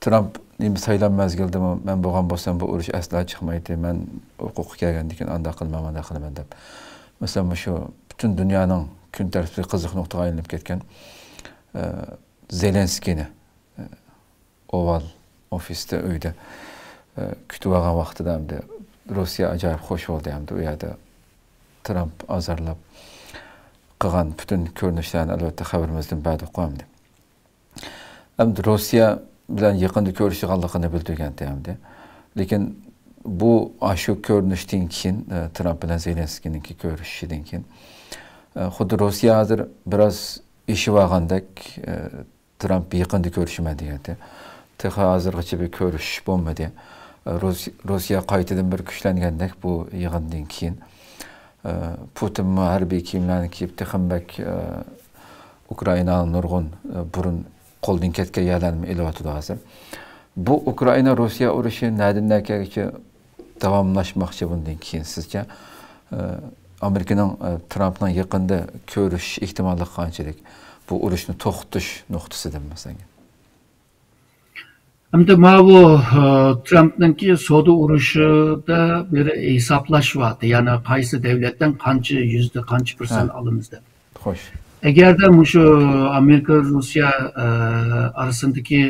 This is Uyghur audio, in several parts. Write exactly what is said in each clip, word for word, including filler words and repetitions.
ترامپ نېمە سايلام مەزگىلىدىمۇ مەن بولغان بولسام بۇ ئۇرۇش ئەسلا چىقمايتتى، مەن ھوقۇققا كەلگەندىن كېيىن ئانداق قىلىمەن، مانداق قىلىمەن دەپ. مەسىلەن، مۇشۇ پۈتۈن دۇنيانىڭ كۈن تەرتىپىدىكى قىزىق نۇقتىغا ئايلىنىپ كەتكەن، ئە، زېلېنسكىينى، ئە، ئوۋال ئوفىستا، ئۆيدە، ئە، كۈتۈۋالغان ۋاقتىدا ئەمدى روسىيە ئاجايىپ خوش بولدى. ئەمدى ئۇ يەردە ترامپ ئازارلاپ قىلغان پۈتۈن كۆرۈنۈشلەرنى ئەلۋەتتە خەۋىرىمىزدىن بەردۇققۇ ئەمدى. ئەمدى روسىيە بىلەن يېقىندا كۆرۈشىدىغانلىقىنى بىلدۈرگەنتى ئەمدى. لېكىن بۇ، ئاشۇ كۆرۈنۈشتىن كېيىن، ئە، ترامپ بىلەن زېلېنسكىينىڭكى كۆرۈشۈشىدىن كېيىن، ئە، خۇددى روسىيە ھازىر بىراز ئېشىۋالغاندەك، ئە، ترامپ يېقىندا كۆرۈشىمەن دېگەنتى. تېخى ھازىرغىچە بىر كۆرۈشۈش بولمىدى. ئە، روس-، روسىيە قايتىدىن بىر كۈچلەنگەندەك بۇ يىغىندىن كېيىن. ئە، پۇتىنمۇ ھەربىي كىيىملەرنى كىيىپ، تېخىمۇ بەك، ئە، ئۇكرائىنانىڭ نۇرغۇن، ئە، بۇرۇن قولدىن كەتكەن يەرلەرنىمۇ ئېلىۋاتىدۇ ھازىر. بۇ ئۇكرائىنا روسىيە ئۇرۇشى نەدىن نەگىچە داۋاملاشماقچى بۇندىن كېيىن سىزچە؟ ئە، ئامېرىكىنىڭ، ئە، ترامپنىڭ يېقىندا كۆرۈشۈش ئېھتىماللىقى قانچىلىك؟ بۇ ئۇرۇشنى توختىتىش نۇقتىسىدىن مەسىلەن. ئەمدى ماۋۇ، ئە، ترامپنىڭكى سودا ئۇرۇشىدا بىر ھېسابلاش بار. يەنى قايسى دۆلەتتىن قانچە يۈزدە قانچە پىرسەنت ھە. ئالىمىز دەپ. خوش. ئەگەردە مۇشۇ ئامېرىكا، روسىيە، ئە، ئارىسىدىكى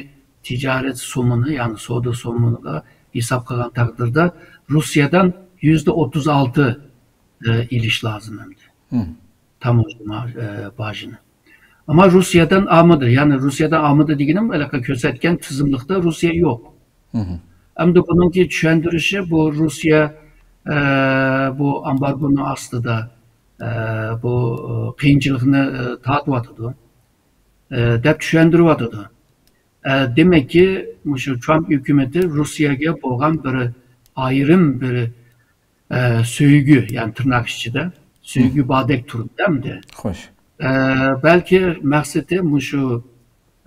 تىجارەت سومىنى، يەنى سودا سومىنىغا ھېساب قىلغان تەقدىردە، روسىيەدىن يۈزدە ئوتتۇز ئالتە، ئە، ئېلىش لازىم ئەمدى. ھىم. تاموژنا، ئە، باجىنى. ئەمما روسىيەدىن ئالمىدى. يەنى روسىيەدىن ئالمىدى دېگىنىم، ھېلىقى كۆرسەتكەن تىزىملىقتا روسىيە يوق. ھىم. ئەمدى بۇنىڭكى چۈشەندۈرۈشى، بۇ روسىيە، ئە، بۇ ئامبارگونىڭ ئاستىدا، ئە، بۇ، ئە، قىيىنچىلىقنى، ئە، تارتىۋاتىدۇ، ئە، دەپ چۈشەندۈرۈۋاتىدۇ. ئە، دېمەككى، مۇشۇ ترامپ ھۆكۈمىتى روسىيەگە بولغان بىر ئايرىم بىر، ئە، سۆيگۈ، يەنى تىرناق ئىچىدە سۆيگۈ ھىم. باردەك تۇرىدۇ ئەمدى. خوش. ئە، بەلكى مەقسىتى مۇشۇ،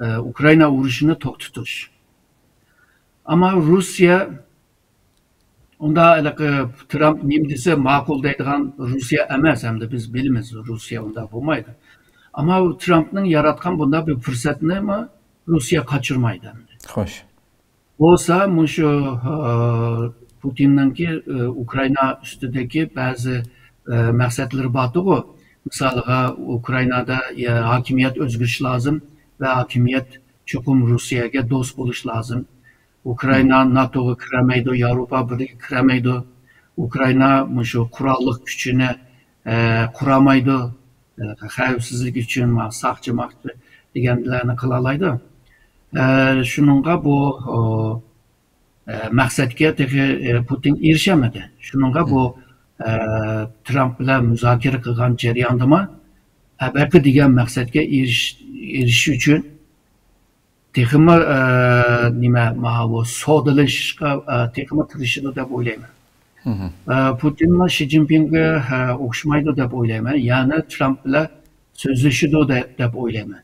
ئە، ئۇكرائىنا ئۇرۇشىنى توختىتىش. ئەمما روسىيە ئۇندا ھېلىقى ترامپ نېمە دېسە ماقۇل دەيدىغان روسىيە ئەمەس، ھەمدە بىز بىلىمىز، روسىيە ئۇنداق بولمايدۇ. ئەمما ترامپنىڭ ياراتقان بۇنداق بىر پۇرسەتنىمۇ روسىيە قاچۇرمايدۇ ئەمدى. خوش. بولسا مۇشۇ، ئە، پۇتىننىڭكى، ئە، ئۇكرائىنا ئۈستىدىكى بەزى، ئە، مەقسەتلىرى بارتىغۇ. مىسالىغا، ئۇكرائىنادا، ئە، ھاكىمىيەت ئۆزگىرىشى لازىم ۋە ھاكىمىيەت چوقۇم روسىيەگە دوست بولۇشى لازىم. ئۇكرائىنا ناتوغا كىرەلمەيدۇ، ياۋروپا بىرلىكىگە كىرەلمەيدۇ. ئۇكرائىنا مۇشۇ قوراللىق كۈچىنى، ئە، قۇرالمايدۇ. ئە، خەۋپسىزلىك ئۈچۈن ما-، ساقچى-ماقچى دېگەنلەرنى قىلالايدۇ. ئە، شۇنىڭغا بۇ، ئو، ئە، مەقسەتكە تېخى، ئە، پۇتىن ئېرىشەلمىدى. شۇنىڭغا بۇ، ئە، ترامپ بىلەن مۇزاكىرە قىلغان جەرياندىمۇ ئەبەقى دېگەن مەقسەتكە ئېرىش-، ئېرىشىش ئۈچۈن تېخىمۇ، ئە، نېمە، ماۋۇ سودىلىشىشقا، ئە، تېخىمۇ تىرىشىدۇ دەپ ئويلايمەن. مھم. ئە، پۇتىنمۇ شى جىنپىڭگە، ئە، ئوخشىمايدۇ دەپ ئويلايمەن. يەنى ترامپ بىلەن سۆزلىشىدۇ دە-، دەپ ئويلايمەن.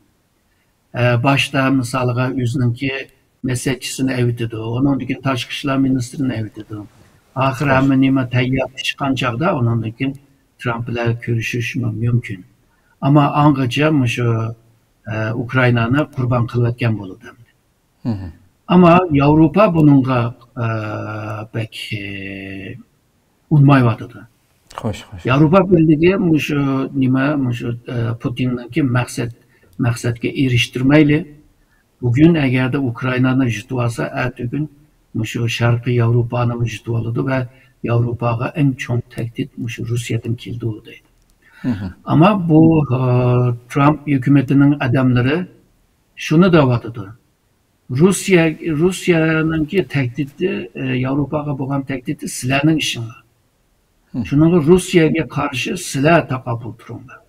ئە، باشتا مىسالىغا ئۆزىنىڭكى مەسلىھەتچىسىنى ئەۋېتىدۇ، ئۇنىڭدىن كېيىن تاشقى ئىشلار مىنىستىرىنى ئەۋېتىدۇ. ئاخىر ھەممە نېمە تەييار پىشقان چاغدا ئۇنىڭدىن كېيىن ترامپ بىلەن كۆرۈشۈشمۇ مۇمكىن. ئەمما ئاڭغىچە مۇشۇ، ئە، ئۇكرائىنانى قۇربان قىلىۋەتكەن بولىدۇ ئەمدى. مھم. ئەمما ياۋروپا بۇنىڭغا، ئە، بەك، ئە، ئۇنىمايۋاتىدۇ. خوش، خوش. ياۋروپا بىرلىكى مۇشۇ نېمە، مۇشۇ، ئە، پۇتىننىڭكى مەقسەت، مەقسەتكە ئېرىشتۈرمەيلى. بۈگۈن ئەگەردە ئۇكرائىنانى يۇتۇۋالسا، ئەتىگۈن مۇشۇ شەرقىي ياۋروپانىمۇ يۇتۇۋالىدۇ ۋە ياۋروپاغا ئەڭ چوڭ تەھدىت مۇشۇ روسىيەدىن كېلىدۇ دەيدۇ. مھم. ئەمما بۇ، ئە، ترامپ ھۆكۈمىتىنىڭ ئادەملىرى شۇنى دەۋاتىدۇ. روسىيە، روسىيەنىڭكى تەھدىتى، ئە، ياۋروپاغا بولغان تەھدىتى سىلەرنىڭ ئىشىڭلار. مھم. شۇنىڭغا روسىيەگە قارشى سىلەر تاقابىل تۇرۇڭلار.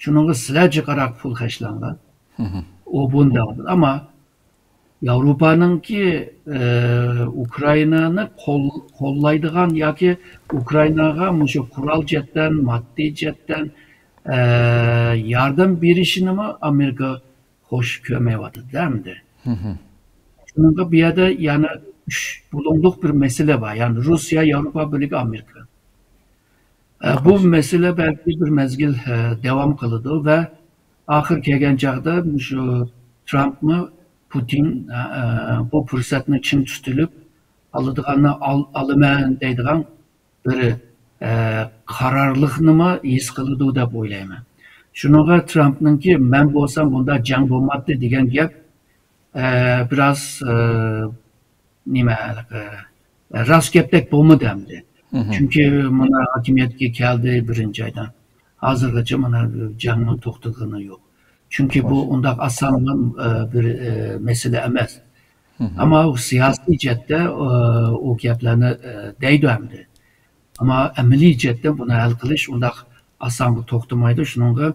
شۇنىڭغا سىلەر جىقراق پۇل خەجلەڭلار. مھم. ئۇ بۇنى دەۋاتىدۇ. ئەمما ياۋروپانىڭكى، ئە، ئۇكرائىنانى قول-، قوللايدىغان ياكى ئۇكرائىناغا مۇشۇ قورال جەھەتتىن، ماددىي جەھەتتىن، ئە، ياردەم بېرىشىنىمۇ ئامېرىكا خوش كۆرمەيۋاتىدۇ ئەمدى. مھم. شۇنىڭغا بۇ يەردە يەنە ئۈچ بۇلۇڭلۇق بىر مەسىلە بار. يەنى روسىيە، ياۋروپا بىرلىكى، ئامېرىكا. ئە، بۇ خوش. مەسىلە بەلكى بىر مەزگىل، ئە، داۋام قىلىدۇ ۋە ئاخىر كەلگەن چاغدا مۇشۇ ترامپمۇ پۇتىن، ئە، بۇ پۇرسەتنى چىڭ تۇتۇلۇپ، ئالىدىغاننى ئال-، ئالىمەن دەيدىغان بىر، ئە، قارارلىقنىمۇ ھېس قىلىدۇ دەپ ئويلايمەن. شۇنىڭغا ترامپنىڭكى «مەن بولسام بۇنداق جەڭ بولماتتى» دېگەن گەپ، ئە، بىراز، ئە، نېمە، ھېلىقى، راست گەپتەك بولمىدى ئەمدى. چۈنكى مانا ھاكىمىيەتكە كەلدى بىرىنچى ئايدا. ھازىرغىچە مانا جەڭنىڭ توختىغىنى يوق. چۈنكى بۇ ئۇنداق ئاسان، ئە، بىر، ئە، مەسىلە ئەمەس. ئەمما ئۇ سىياسىي جەھەتتە، ئە، ئۇ گەپلەرنى، ئە، دەيدۇ ئەمدى. ئەمما ئەمەلىي جەھەتتە بۇنى ھەل قىلىش ئۇنداق ئاسانغا توختىمايدۇ. شۇنىڭغا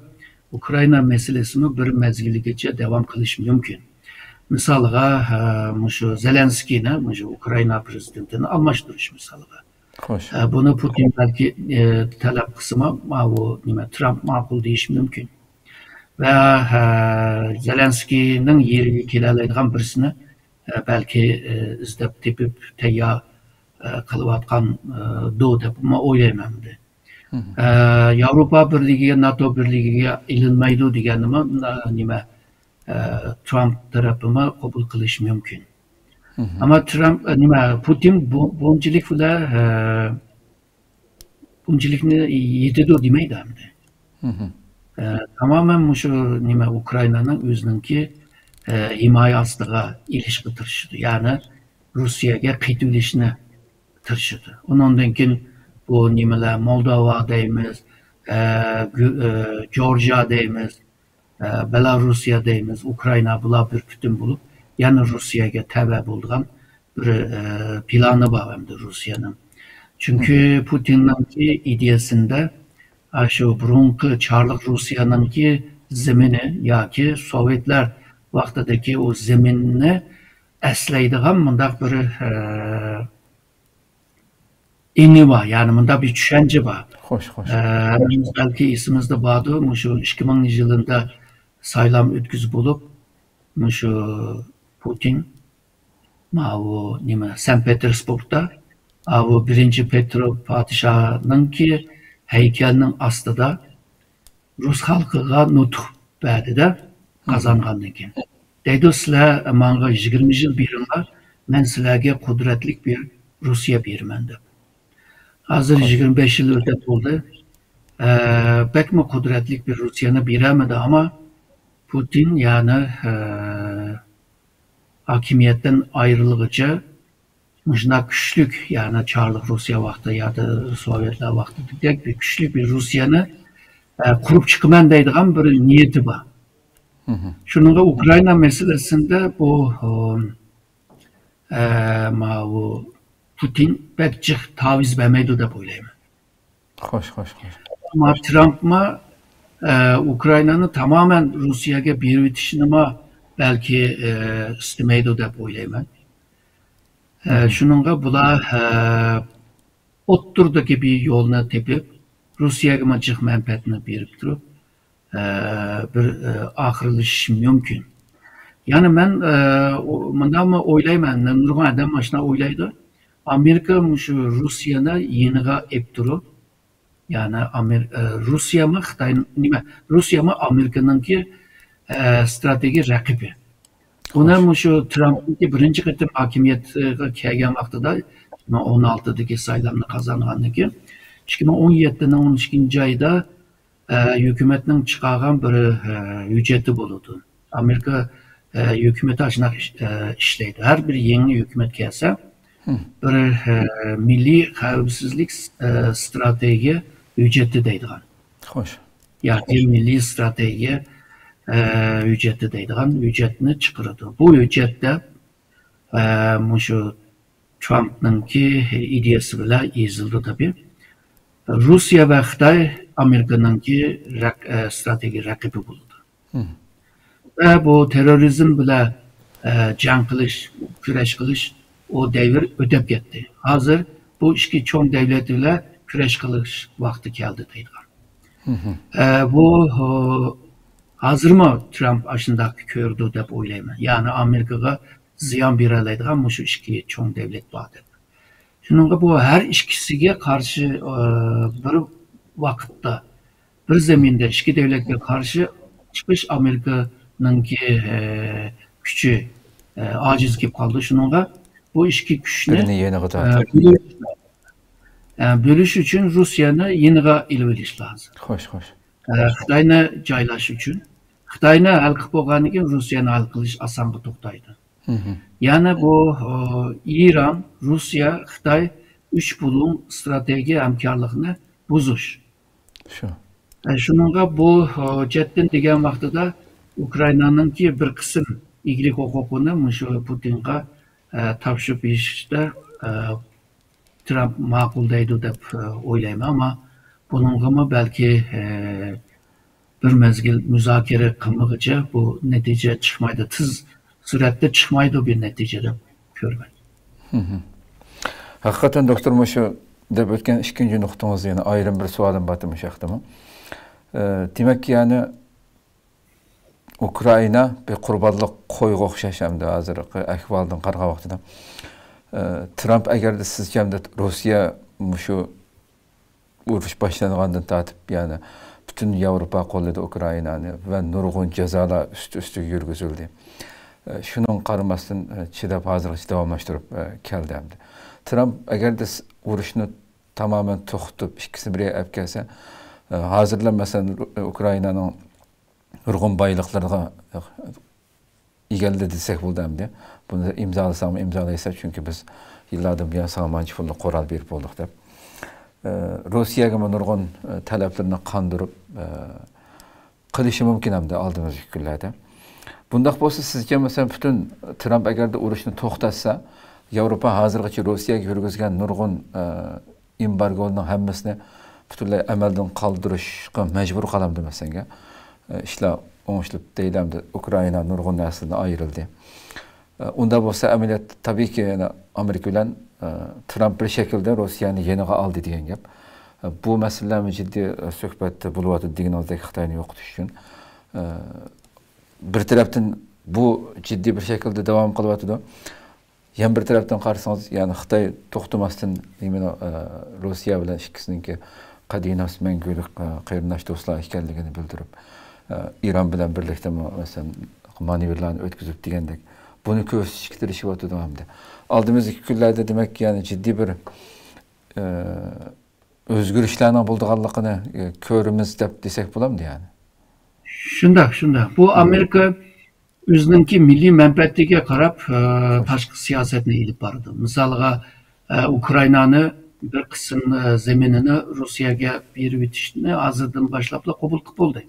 ئۇكرائىنا مەسىلىسىمۇ بىر مەزگىلگىچە داۋام قىلىشى مۇمكىن. مىسالغا، ھە، مۇشۇ زېلېنسكىينى، مۇشۇ ئۇكرائىنا پرېزىدېنتىنى ئالماشتۇرۇش مىسالغا. خوش. ھە، بۇنى پۇتىن بەلكى، ئە، تەلەپ قىلسىمۇ، ماۋۇ نېمە، ترامپ ماقۇل دېيىشى مۇمكىن. ۋە، ھە، زېلېنسكىينىڭ يېرىگە كېلەلەيدىغان بىرسىنى، ئە، بەلكى، ئە، ئىزدەپ تېپىپ تەييار، ئە، قىلىۋاتقان، ئە، دۇ دەپمۇ ئويلايمەن ئەمدى. ئە، ياۋروپا بىرلىكىگە، ناتو بىرلىكىگە ئېلىنمايدۇ دېگەننىمۇ، ئە، نېمە، ئە، ترامپ تەرەپىمۇ قوبۇل قىلىشى مۇمكىن. ئەمما ترامپ، ئە، نېمە، پۇتىن بۇ، بۇنچىلىك بىلەن، ئە، بۇنچىلىكنى يېتىدۇ دېمەيدۇ ئەمدى. ئە، تامامەن مۇشۇ نېمە، ئۇكرائىنانىڭ ئۆزىنىڭكى، ئە، ھىمايە ئاستىغا ئېلىشقا تىرىشىدۇ. يەنى روسىيەگە قېتىۋېلىشنى تىرىشىدۇ. ئۇنىڭدىن كېيىن بۇ نېمىلەر، مولدوۋا دەيمىز، ئە، گۈ-، ئە، جورجىيا دەيمىز، ئە، بېلاروسىيە دەيمىز، ئۇكرائىنا، بۇلار بىر پۈتۈن بولۇپ، يەنە روسىيەگە تەۋە بولىدىغان بىر، ئە، پىلانى بار ئەمدى روسىيەنىڭ. چۈنكى پۇتىننىڭكى ئىدىيەسىندە، ئە، شۇ بۇرۇنقى چارلىق روسىيەنىڭكى زېمىنى ياكى سوۋېتلار ۋاقتىدىكى ئۇ زېمىننى ئەسلەيدىغان مۇنداق بىر، ئە، ئېڭى بار، يەنى مۇنداق بىر چۈشەنچە بار. خوش، خوش. ئە، ھەممىمىز بەلكى ئېسىمىزدە باردۇ، مۇشۇ ئىككى مىڭىنچى يىلىدا سايلام ئۆتكۈزۈپ بولۇپ، مۇشۇ پۇتىن، ماۋۇ نېمە، سەن پېتېرسبۇرگدا، ئاۋۇ بىرىنچى پېترو پادىشاھنىڭكى ھەيكەلنىڭ ئاستىدا رۇس خەلقىگە نۇتۇق بەردى-دە، قازانغاندىن كېيىن. دەيدۇ، سىلەر ماڭا يىگىرمە يىل بېرىڭلار، مەن سىلەرگە قۇدرەتلىك بىر روسىيە بېرىمەن دەپ. ھازىر يىگىرمە بەش يىل ئۆتۈپ بولدى. ئە، بەكمۇ قۇدرەتلىك بىر روسىيەنى بېرەلمىدى، ئەمما پۇتىن يەنى، ئە، ھاكىمىيەتتىن ئايرىلغۇچە مۇشۇنداق كۈچلۈك، يەنى چارلىق روسىيە ۋاقتى ياكى سوۋېتلار ۋاقتىدەك بىر كۈچلۈك بىر روسىيەنى، ئە، قۇرۇپ چىقىمەن دەيدىغان بىر نىيىتى بار. شۇنىڭغا ئۇكرائىنا مەسىلىسىندە بۇ، ئە، ماۋۇ پۇتىن بەك جىق تاۋىز بەرمەيدۇ دەپ ئويلايمەن. خوش، خوش، خوش. ئەمما ترامپمۇ، ئە، ئۇكرائىنانى تامامەن روسىيەگە بېرىۋېتىشنىمۇ بەلكى، ئە، ئىستىمەيدۇ دەپ ئويلايمەن. ئە، شۇنىڭغا بۇلار، ئە، ئوتتۇرىدىكى بىر يولنى تېپىپ، روسىيەگىمۇ جىق مەنپەئەتنى بېرىپ تۇرۇپ، ئە، بىر، ئە، ئاخىرلىشىشى مۇمكىن. يەنى مەن، ئە، ئۇ، مۇنداقمۇ ئويلايمەن، نۇرغۇن ئادەم مانا شۇنداق ئويلايدۇ. ئامېرىكا مۇشۇ روسىيەنى يېنىغا ئېلىپ تۇرۇپ، يەنى ئامېر-، ئە، روسىيەمۇ خىتاي، نېمە، روسىيەمۇ ئامېرىكىنىڭكى، ئە، ستراتېگىيە رەقىبى. بۇنى مۇشۇ ترامپنىڭكى بىرىنچى قېتىم ھاكىمىيەتكە كەلگەن ۋاقتىدا، ئىككى مىڭ ئون ئالتىدىكى سايلامنى قازانغاندىن كېيىن، ئىككى مىڭ ئون يەتتىنىڭ ئون ئىككىنچى ئايىدا، ئە، ھۆكۈمەتنىڭ چىقارغان بىر، ئە، ھۆججىتى بولىدۇ. ئامېرىكا، ئە، ھۆكۈمىتى ئاشۇنداق ئىش-، ئە، ئىشلەيدۇ. ھەر بىر يېڭى ھۆكۈمەت كەلسە، بىر، ئە، مىللىي خەۋپسىزلىك، ئە، ستراتېگىيە ھۆججىتى دەيدىغان. خوش. ياكى مىللىي ستراتېگىيە، ئە، ھۆججىتى دەيدىغان ھۆججەتنى چىقىرىدۇ. بۇ ھۆججەتتە، ئە، مۇشۇ ترامپنىڭكى ئىدىيەسى بىلەن يېزىلىدۇ تەبىئىي. روسىيە ۋە خىتاي ئامېرىكىنىڭكى رەق-، ئە، ستراتېگىيە رەقىبى بولىدۇ. ۋە بۇ تېررورىزم بىلەن، ئە، جەڭ قىلىش، كۈرەش قىلىش، ئۇ دەۋر ئۆتۈپ كەتتى. ھازىر بۇ ئىككى چوڭ دەۋلەت بىلەن كۈرەش قىلىش ۋاقتى كەلدى دەيدىغان. ئە، بۇ، ئۇ، ھازىرمۇ ترامپ ئاشۇنداق كۆرىدۇ دەپ ئويلايمەن. يەنى ئامېرىكىغا زىيان بېرەلەيدىغان مۇشۇ ئىككى چوڭ دەۋلەت بار دەپ. شۇنىڭغا بۇ ھەر ئىككىسىگە قارشى، ئە، بىر ۋاقىتتا، بىر زېمىندا ئىككى دۆلەتكە قارشى چىقىش ئامېرىكىنىڭكى، ئە، كۈچى ئاجىز كېلىپ قالدى. شۇنىڭغا بۇ ئىككى كۈچنى، بىرىنى يېنىغا ئە، تارتىپ. بۆلۈش، ئە، بۆلۈش ئۈچۈن روسىيەنى يېنىغا ئېلىۋېلىش لازىم. خوش، خوش. ئە، خىتاينى جايلاش ئۈچۈن. خىتاينى ھەل قىلىپ بولغاندىن كېيىن روسىيەنى ھەل قىلىش ئاسانغا توختايدۇ. مھم. يەنى بۇ، ئە، ئىران، روسىيە، خىتاي ئۈچ بۇلۇڭ ئىستراتېگىيە ھەمكارلىقنى بۇزۇش. شۇ. ئە، شۇنىڭغا بۇ، ئە، جەددىن دېگەن ۋاقتىدا ئۇكرائىنانىڭكى بىر قىسىم ئىگىلىك ھوقۇقىنى مۇشۇ پۇتىنغا، ئە، تاپشۇرۇپ بېرىشتا، ئە، ترامپ ماقۇل دەيدۇ دەپ، ئە، ئويلايمەن. ئەمما بۇنىڭغىمۇ بەلكى، ئە، بىر مەزگىل مۇزاكىرە قىلمىغۇچە بۇ نەتىجە چىقمايدۇ. تېز سۈرئەتتە چىقمايدۇ بىر نەتىجە دەپ كۆرىمەن. مھم. ھەقىقەتەن، دوكتور، مۇشۇ دەپ ئۆتكەن ئىككىنچى نۇقتىڭىز يەنە ئايرىم بىر سوئالىم بار مۇشۇ ھەقتىمۇ. ئە، دېمەك، يەنى ئۇكرائىنا بىر قۇربانلىق قويغا ئوخشاش ئەمدى ھازىرقى ئەھۋالدىن قارىغان ۋاقتىدا. ئە، ترامپ ئەگەردە سىزچە ئەمدى روسىيە مۇشۇ ئۇرۇش باشلانغاندىن تارتىپ، يەنى پۈتۈن ياۋروپا قوللىدى ئۇكرائىنانى ۋە نۇرغۇن جازالار ئۈستى-ئۈستىگە يۈرگۈزۈلدى. ئە، شۇنىڭغا قارىماستىن، ئە، چىداپ، ھازىرغىچە داۋاملاشتۇرۇپ، ئە، كەلدى ئەمدى. ترامپ ئەگەردە س-، ئۇرۇشنى تامامەن توختىتىپ، ئىككىسىنى بىر يەرگە ئەپ كەلسە، ئە، ھازىرلا، مەسىلەن، ئۇ-، ئۇكرائىنانىڭ نۇرغۇن بايلىقلىرىغا، ئە، ئىگىلىدى دېسەك بولىدۇ ئەمدى. بۇنى ئىمزالىساڭمۇ ئىمزالايسەن، چۈنكى بىز يىللاردىن بۇيان ساڭا مانچە پۇلنى قورال بېرىپ بولدۇق دەپ. ئە، روسىيەگىمۇ نۇرغۇن، ئە، تەلەپلىرىنى قاندۇرۇپ، ئە، قىلىشى مۇمكىن ئەمدى ئالدىمىزدىكى كۈنلەردە. بۇنداق بولسا، سىزچە، مەسىلەن، پۈتۈن ترامپ ئەگەردە ئۇرۇشنى توختاتسا، ياۋروپا ھازىرغىچە روسىيەگە يۈرگۈزگەن نۇرغۇن، ئە، ئېمبارگونىڭ ھەممىسىنى پۈتۈنلەي ئەمەلدىن قالدۇرۇشقا مەجبۇر قالامدۇ، مەسىلەن؟ ئە، ئىشلار ئوڭشىلىپ دەيلى ئەمدى، ئۇكرائىنا نۇرغۇن نەرسىدىن ئايرىلدى. ئە، ئۇنداق بولسا، ئەمەلىيەتتە، تەبىئىيكى، يەنە ئامېرىكا بىلەن، ئە، ترامپ بىر شەكىلدە روسىيەنى يېنىغا ئالدى دېگەن گەپ. ئە، بۇ مەسىلىلەرمۇ جىددىي، ئە، سۆھبەتتە بولۇۋاتىدۇ دېگىنىڭىزدەك، خىتاينى يوقىتىش ئۈچۈن. ئە، بىر تەرەپتىن بۇ جىددىي بىر شەكىلدە داۋام قىلىۋاتىدۇ. يەنە بىر تەرەپتىن قارىسىڭىز، يەنى خىتاي توختىماستىن نېمىنى، ئە، روسىيە بىلەن ئىككىسىنىڭكى قەدىناس مەڭگۈلۈك، ئە، قېرىنداش دوستلار ئىكەنلىكىنى بىلدۈرۈپ، ئە، ئىران بىلەن بىرلىكتىمۇ، مەسىلەن، مانېۋىرلارنى ئۆتكۈزۈپ دېگەندەك، بۇنى كۆرسىتىشكە تىرىشىۋاتىدۇ ئەمدى. ئالدىمىزدىكى كۈنلەردە، دېمەك، يەنى جىددىي بىر، ئە، ئۆزگىرىشلەرنىڭ بولىدىغانلىقىنى، ئە، كۆرىمىز دەپ دېسەك بولامدۇ يەنى؟ شۇنداق، شۇنداق. بۇ ئامېرىكا ئۆزىنىڭكى مىللىي مەنپەئەتىگە قاراپ، ئە، تاشقى سىياسەتنى ئېلىپ بارىدۇ. مىسالغا، ئە، ئۇكرائىنانى بىر قىسىم، ئە، زېمىنىنى روسىيەگە بېرىۋېتىشنى ھازىردىن باشلاپلا قوبۇل قىلىپ بولدى.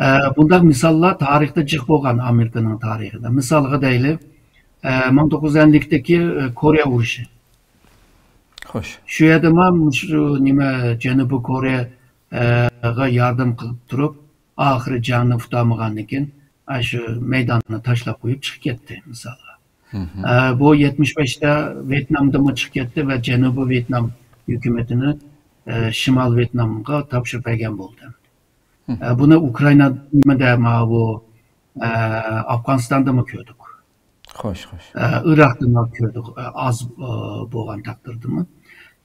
ئە، بۇنداق مىساللار تارىختا جىق بولغان ئامېرىكىنىڭ تارىخىدا. مىسالغا دەيلى، ئە، مىڭ توققۇز يۈز ئەللىكتىكى، ئە، كورېيە ئۇرۇشى. خوش. شۇ يەردىمۇ مۇشۇ نېمە، جەنۇبىي كورېيەغا ياردەم قىلىپ تۇرۇپ، ئاخىرى جەڭنى ئۇتالمىغاندىن كېيىن، ئاشۇ مەيداننى تاشلاپ قويۇپ چىقىپ كەتتى، مىسالغا. ئە، بۇ يەتمىش بەشتە ۋيېتنامدىنمۇ چىقىپ كەتتى ۋە جەنۇبىي ۋيېتنام ھۆكۈمىتىنى، ئە، شىمال ۋيېتنامغا تاپشۇرۇپ بەرگەن بولدى. ئە، بۇنى ئۇكرائىنادا، ماۋۇ، ئە، ئافغانىستاندىمۇ كۆردۇق. خوش، خوش. ئە، ئىراقتىمۇ كۆردۇق، ئە، ئاز، ئە، بولغان تەقدىردىمۇ.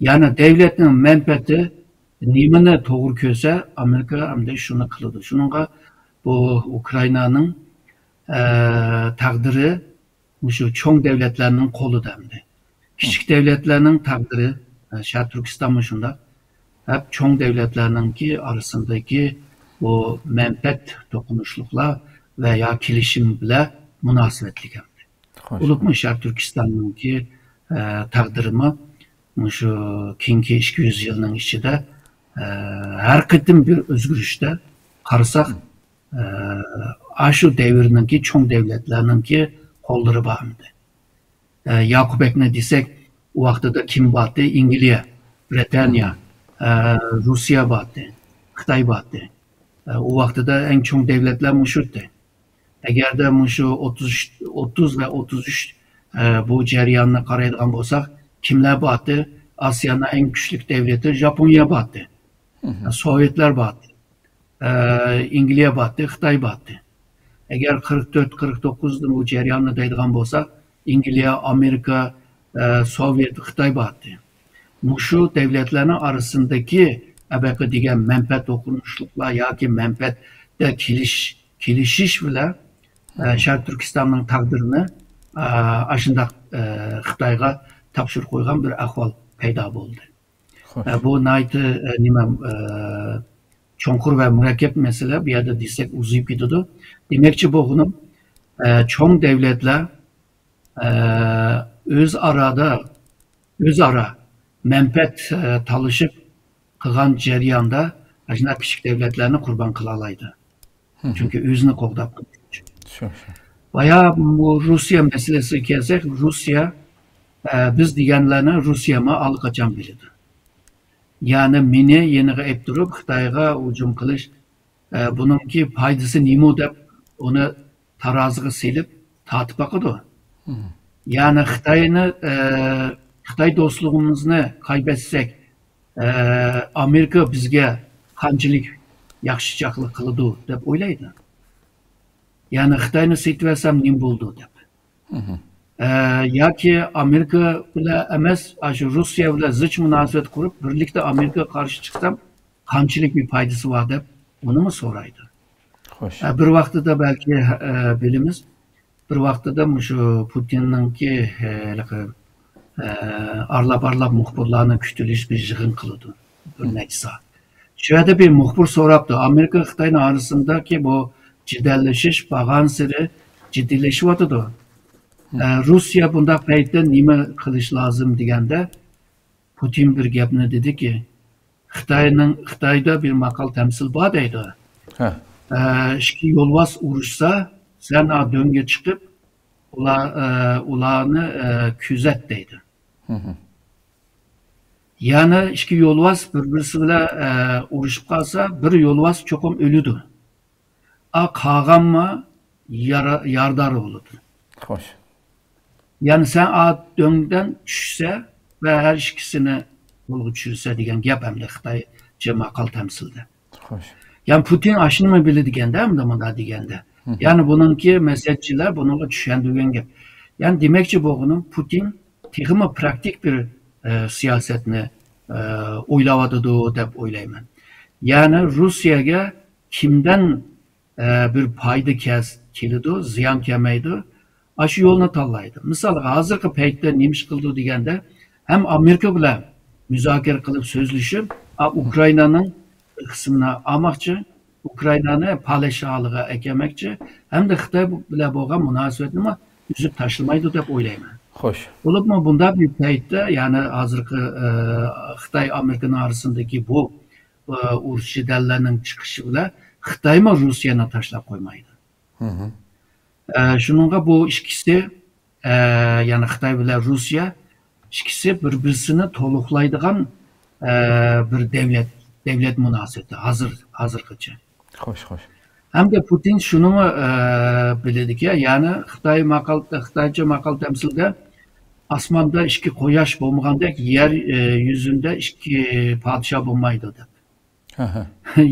يەنى دەۋلەتنىڭ مەنپەئەتى نېمىنى توغرا كۆرسە، ئامېرىكا ئەمدى شۇنى قىلىدۇ. شۇنىڭغا بۇ ئۇكرائىنانىڭ، ئە، تەقدىرى مۇشۇ چوڭ دەۋلەتلەرنىڭ قولىدا ئەمدى. كىچىك دەۋلەتلەرنىڭ تەقدىرى، ئە، شەرقىي تۈركىستانمۇ شۇنداق. ھەم چوڭ دەۋلەتلەرنىڭكى ئارىسىدىكى بۇ مەنپەئەت توقۇنۇشلۇقلار ۋە يا كېلىشىم بىلەن مۇناسىۋەتلىك ئەمدى. خوش. بولۇپمۇ شەرقىي تۈركىستاننىڭكى، ئە، تەقدىرىمۇ مۇشۇ كېيىنكى ئىككى يۈز يىلنىڭ ئىچىدە، ئە، ھەر قېتىم بىر ئۆزگىرىشتە قارىساق، ئە، ئاشۇ دەۋرنىڭكى چوڭ دەۋلەتلەرنىڭكى قوللىرى بار ئەمدى. ئە، ياقۇپبەگنى دېسەك، ئۇ ۋاقتىدا كىم بارتى؟ ئەنگلىيە، بىرىتانىيە، ئە، روسىيە بارتى، خىتاي بارتى. ئە، ئۇ ۋاقتىدا ئەڭ چوڭ دەۋلەتلەر مۇشۇتتى. ئەگەردە مۇشۇ ئوتتۇز، ئوتتۇز ۋە ئوتتۇز ئۈچ، ئە، بۇ جەرياننى قارايدىغان بولساق، كىملەر بارتى؟ ئاسىيانىڭ ئەڭ كۈچلۈك دەۋلىتى ژاپونىيە بارتى. سوۋېتلار بارتى. ئە، ئەنگلىيە بارتى، خىتاي بارتى. ئەگەر قىرىق تۆت، قىرىق توققۇزدا بۇ جەرياننى دەيدىغان بولساق، ئەنگلىيە، ئامېرىكا، ئە، سوۋېت، خىتاي بارتى. مۇشۇ دەۋلەتلەرنىڭ ئارىسىندىكى ئەبەقە دېگەن مەنپەئەت توقۇنۇشلۇقلار ياكى مەنپەئەتتە كېلىش-، كېلىشىش بىلەن، ئە، شەرقىي تۈركىستاننىڭ تەقدىرىنى، ئە، ئاشۇنداق، ئە، خىتايغا تاپشۇرۇپ قويغان بىر ئەھۋال پەيدا بولدى. خوش. ئە، بۇ ناھايىتى، ئە، نېمە، ئە، چوڭقۇر ۋە مۇرەككەپ مەسىلە. بۇ يەردە دېسەك ئۇزىيىپ كېتىدۇ. دېمەكچى بولغىنىم، ئە، چوڭ دەۋلەتلەر، ئە، ئۆز ئارادا، ئۆزئارا مەنپەئەت، ئە، تالىشىپ قىلغان جەرياندا ئاشۇنداق كىچىك دەۋلەتلەرنى قۇربان قىلالايدۇ. چۈنكى ئۆزىنى قوغداپ قېلىش ئۈچۈن. شۇ، شۇ. بايا بۇ روسىيە مەسىلىسىگە كەلسەك، روسىيە، ئە، بىز دېگەنلەرنى روسىيەمۇ ئاللىقاچان بىلىدۇ. يەنى مېنى يېنىغا ئېلىپ تۇرۇپ، خىتايغا ھۇجۇم قىلىش، ئە، بۇنىڭكى پايدىسى نېمە دەپ، ئۇنى تارازىغا سېلىپ تارتىپ باقىدۇ. يەنى خىتاينى، ئە، خىتاي دوستلۇقىمىزنى قايبەتسەك، ئە، ئامېرىكا بىزگە قانچىلىك ياخشىچاقلىق قىلىدۇ دەپ ئويلايدۇ. يەنى خىتاينى سېتىۋەرسەم نېمە بولىدۇ دەپ. ئە، ياكى ئامېرىكا بىلەن ئەمەس، ئاشۇ روسىيە بىلەن زىچ مۇناسىۋەت قۇرۇپ، بىرلىكتە ئامېرىكىغا قارشى چىقسام، قانچىلىك بىر پايدىسى بار دەپ، بۇنىمۇ سورايدۇ. خوش. ئە، بىر ۋاقتىدا بەلكى، ئە، بىلىمىز، بىر ۋاقتىدا مۇشۇ پۇتىننىڭكى، ئە، ھېلىقى، ئە، ئارىلاپ-ئارىلاپ مۇخبىرلارنى كۈتۈۋېلىش بىر يىغىن قىلىدۇ. بىر نەچچە سائەت. شۇ يەردە بىر مۇخبىر سوراپتۇ، ئامېرىكا خىتاينىڭ ئارىسىندىكى بۇ جېدەللىشىش بارغانسېرى جىددىيلىشىۋاتىدۇ. ئە، روسىيە بۇنداق پەيتتە نېمە قىلىش لازىم دېگەندە، پۇتىن بىر گەپنى دېدىكى، خىتاينىڭ، خىتايدا بىر ماقال تەمسىل بار دەيدۇ. ھە. ئە، ئىككى يولۋاس ئۇرۇشسا، سەن ئا دۆڭگە چىقىپ، ئۇلار، ئە، ئۇلارنى، ئە، كۆزەت دەيدۇ. يەنى ئىككى يولۋاس بىر-بىرسى بىلەن، ئە، ئۇرۇشۇپ قالسا، بىر يولۋاس چوقۇم ئۆلىدۇ. ئا، قالغانمۇ يارا-، يارىدار بولىدۇ. خوش. يەنى سەن ئا دۆڭدىن چۈشسە ۋە ھەر ئىككىسىنى قولغا چۈشۈرسە دېگەن گەپ ئەمدى خىتايچە ماقال تەمسىلدە. خوش. يەنى پۇتىن ئاشۇنىمۇ بىلىدىكەندە، ئەمدى مۇنداق دېگەندە. يەنى بۇنىڭكى مەسلىھەتچىلەر بۇنىڭغا چۈشەندۈرگەن گەپ. يەنى دېمەكچى بولغىنىم، پۇتىن تېخىمۇ پراكتىك بىر، ئە، سىياسەتنى، ئە، ئويلاۋاتىدۇ دەپ ئويلايمەن. يەنى روسىيەگە كىمدىن، ئە، بىر پايدا كەس-، كېلىدۇ، زىيان كەلمەيدۇ. ئاشۇ يولنى تاللايدۇ. مىسالغا، ھازىرقى پەيتتە نېمە ئىش قىلىدۇ دېگەندە، ھەم ئامېرىكا بىلەن مۇزاكىرە قىلىپ سۆزلىشىپ، ئا، ئۇكرائىنانىڭ بىر قىسمىنى ئالماقچى، ئۇكرائىنانى پالەچ ھالىغا ئەكەلمەكچى، ھەمدە خىتاي بىلەن بولغان مۇناسىۋەتنىمۇ ئۈزۈپ تاشلىمايدۇ دەپ ئويلايمەن. خوش. بولۇپمۇ بۇنداق بىر پەيتتە، يەنى ھازىرقى، ئە، خىتاي ئامېرىكىنىڭ ئارىسىندىكى بۇ، ئە، ئۇرۇش جېدەللەرنىڭ چىقىشى بىلەن خىتايمۇ روسىيەنى تاشلاپ قويمايدۇ. ئە، شۇنىڭغا بۇ ئىككىسى، ئە، يەنى خىتاي بىلەن روسىيە ئىككىسى بىر-بىرسىنى تولۇقلايدىغان، ئە، بىر دەۋلەت، دەۋلەت مۇناسىۋىتى ھازىر، ھازىرغىچە. خوش، خوش. ھەمدە پۇتىن شۇنىمۇ، ئە، بىلىدىكەن، يەنى خىتاي ماقال-، خىتايچە ماقال تەمسىلدە ئاسماندا ئىككى قۇياش بولمىغاندەك يەر، ئە، يۈزىدە ئىككى پادىشاھ بولمايدۇ دەپ.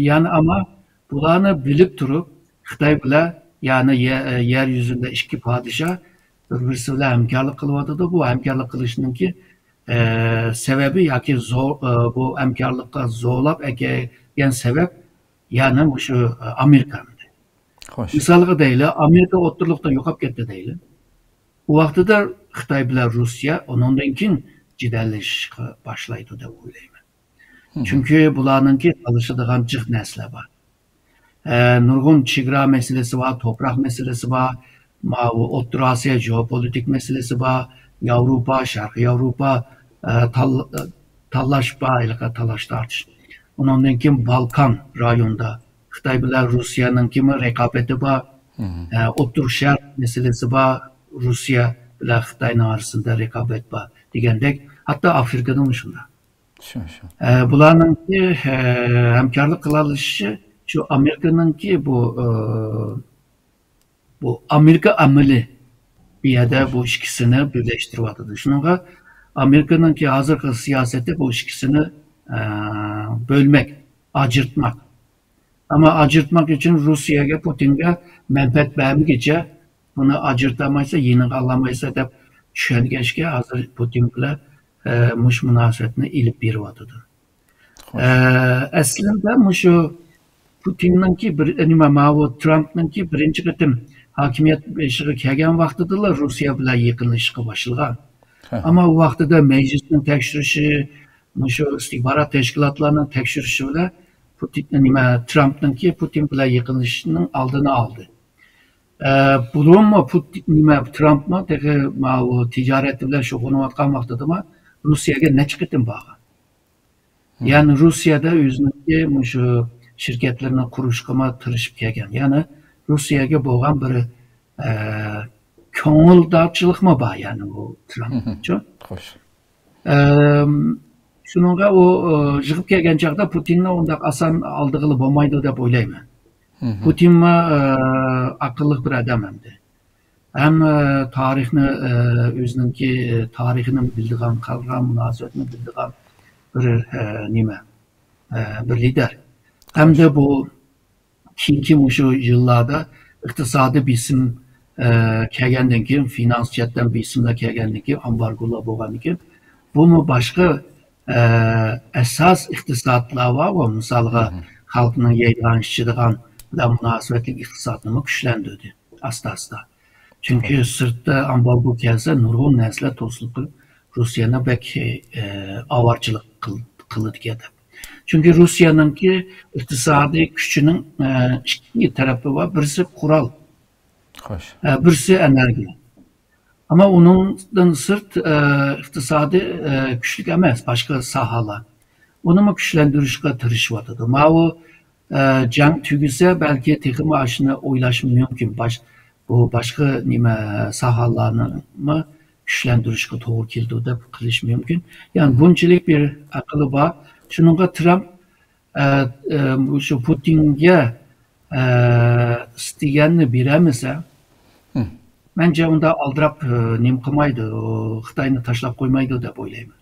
يەنى ئەمما بۇلارنى بىلىپ تۇرۇپ، خىتاي بىلەن يەنى يە-، يەر يۈزىدە ئىككى پادىشاھ بىر-بىرسى بىلەن ھەمكارلىق قىلىۋاتىدۇ. بۇ ھەمكارلىق قىلىشنىڭكى، ئە، سەۋەبى ياكى زور-، ئە، بۇ ھەمكارلىققا زورلاپ ئەكەلگەن سەۋەب يەنى مۇشۇ، ئە، ئامېرىكا. خوش. مىسالغا دەيلى، ئامېرىكا ئوتتۇرىلىقتا يوقاپ كەتتى دەيلى. ئۇ ۋاقتىدا خىتاي بىلەن روسىيە ئۇنىڭدىن كېيىن جېدەللىشىشقا باشلايدۇ دەپ ئويلايمەن. چۈنكى بۇلارنىڭكى تالىشىدىغان جىق نەرسىلەر بار. ئە، نۇرغۇن چېگرا مەسىلىسى بار، توپراق مەسىلىسى بار، ماۋۇ ئوتتۇرا ئاسىيا جېئوپولىتىك مەسىلىسى بار، ياۋروپا، شەرقىي ياۋروپا، ئە، تال-، تاللاش بار، ھېلىقى تالاش تارتىش. ئۇنىڭدىن كېيىن بالكان رايونىدا خىتاي بىلەن روسىيەنىڭكىمۇ رىقابىتى بار. ئە، ئوتتۇرا شەرق مەسىلىسى بار، روسىيە بىلەن خىتاينىڭ ئارىسىدا رىقابەت بار دېگەندەك، ھەتتا ئافرىكىدىمۇ شۇنداق. شۇ، شۇ. ئە، بۇلارنىڭكى، ئە، ھەمكارلىق قىلالىشىشى شۇ ئامېرىكىنىڭكى بۇ، ئە، بۇ ئامېرىكا ئەمىلى بۇ يەردە بۇ ئىككىسىنى بىرلەشتۈرۈۋاتىدۇ. شۇنىڭغا ئامېرىكىنىڭكى ھازىرقى سىياسىتى بۇ ئىككىسىنى، ئە، بۆلمەك، ئاجرىتماق. ئەمما ئاجرىتماق ئۈچۈن روسىيەگە، پۇتىنگە مەنپەئەت بەرمىگىچە بۇنى ئاجرىتالمايسەن، يېنىڭغا ئالالمايسەن دەپ چۈشەنگەچكە، ھازىر پۇتىن بىلەن، ئە، مۇشۇ مۇناسىۋەتنى ئېلىپ بېرىۋاتىدۇ. خوش. ئە، ئەسلىدە مۇشۇ پۇتىننىڭكى بىر، نېمە، ماۋۇ ترامپنىڭكى بىرىنچى قېتىم ھاكىمىيەت بېشىغا كەلگەن ۋاقتىدىلا روسىيە بىلەن يېقىنلىشىشقا باشلىغان. ئەمما ئۇ ۋاقتىدا مەجلىسنىڭ تەكشۈرۈشى، مۇشۇ ئىستىخبارات تەشكىلاتلارنىڭ تەكشۈرۈشى بىلەن پۇتىن، نېمە، ترامپنىڭكى پۇتىن بىلەن يېقىنلىشىشىنىڭ ئالدىنى ئالدى. ئە، بۇرۇنمۇ پۇتىن، نېمە، ترامپمۇ تېخى ماۋۇ تىجارەت بىلەن شۇغۇللىنىۋاتقان ۋاقتىدىمۇ روسىيەگە نەچچە قېتىم بارغان. يەنى روسىيەدە ئۆزىنىڭكى مۇشۇ شىركەتلىرىنى قۇرۇشقىمۇ تىرىشىپ كەلگەن. يەنى روسىيەگە بولغان بىر، ئە، كۆڭۈلدارچىلىقمۇ بار، يەنى بۇ ترامپچۇ. خوش. ئەم، شۇنىڭغا ئۇ، ئە، يىغىپ كەلگەن چاغدا پۇتىننى ئۇنداق ئاسان ئالدىغىلى بولمايدۇ دەپ ئويلايمەن. پۇتىنمۇ، ئە، ئاقىللىق بىر ئادەم ئەمدى. ھەم، ئە، تارىخنى، ئە، ئۆزىنىڭكى، ئە، تارىخىنى بىلىدىغان، خەلقئارا مۇناسىۋەتنى بىلىدىغان بىر، ئە، نېمە، ئە، بىر لىدەر. ھەمدە بۇ كېيىنكى مۇشۇ يىللاردا ئىقتىسادىي بېسىم، ئە، كەلگەندىن كېيىن، فىنانس جەھەتتىن بېسىملار كەلگەندىن كېيىن، ئامبارگولار بولغاندىن كېيىن، بۇمۇ باشقا، ئە، ئاساس ئىقتىسادلار بارغۇ، مىسالغا، خەلقنىڭ يەيدىغان، ئىچىدىغان بىلەن مۇناسىۋەتلىك ئىقتىسادنىمۇ كۈچلەندۈردى ئاستا-ئاستا. چۈنكى سىرتتا ئامبارگو كەلسە، نۇرغۇن نەرسىلەر توسۇلۇپ قېلىپ، روسىيەنى بەك، ئە، ئاۋارىچىلىك قىل-، قىلىدىكەن دەپ. چۈنكى روسىيەنىڭكى ئىقتىسادىي كۈچىنىڭ، ئە، ئىككى تەرىپى بار. بىرسى قورال، خوش. ئە، بىرسى ئېنېرگىيە. ئەمما ئۇنىڭدىن سىرت، ئە، ئىقتىسادىي، ئە، كۈچلۈك ئەمەس باشقا ساھەلەر. ئۇنىمۇ كۈچلەندۈرۈشكە تىرىشىۋاتىدۇ. ماۋۇ، ئە، جەڭ تۈگىسە، بەلكى تېخىمۇ ئاشۇنى ئويلاشمۇ مۇمكىن. باش-، بۇ باشقا نېمە ساھەلەرنىمۇ كۈچلەندۈرۈشكە توغرا كېلىدۇ دەپ قىلىش مۇمكىن. يەنى بۇنچىلىك بىر ئەقلى بار. شۇنىڭغا ترامپ، ئە، ئە، مۇشۇ پۇتىنگە، ئە، ئىستىگەننى بېرەلمىسە، مەنچە ئۇنداق ئالدىراپ، ئە، نېمە قىلمايدۇ، خىتاينى تاشلاپ قويمايدۇ دەپ ئويلايمەن.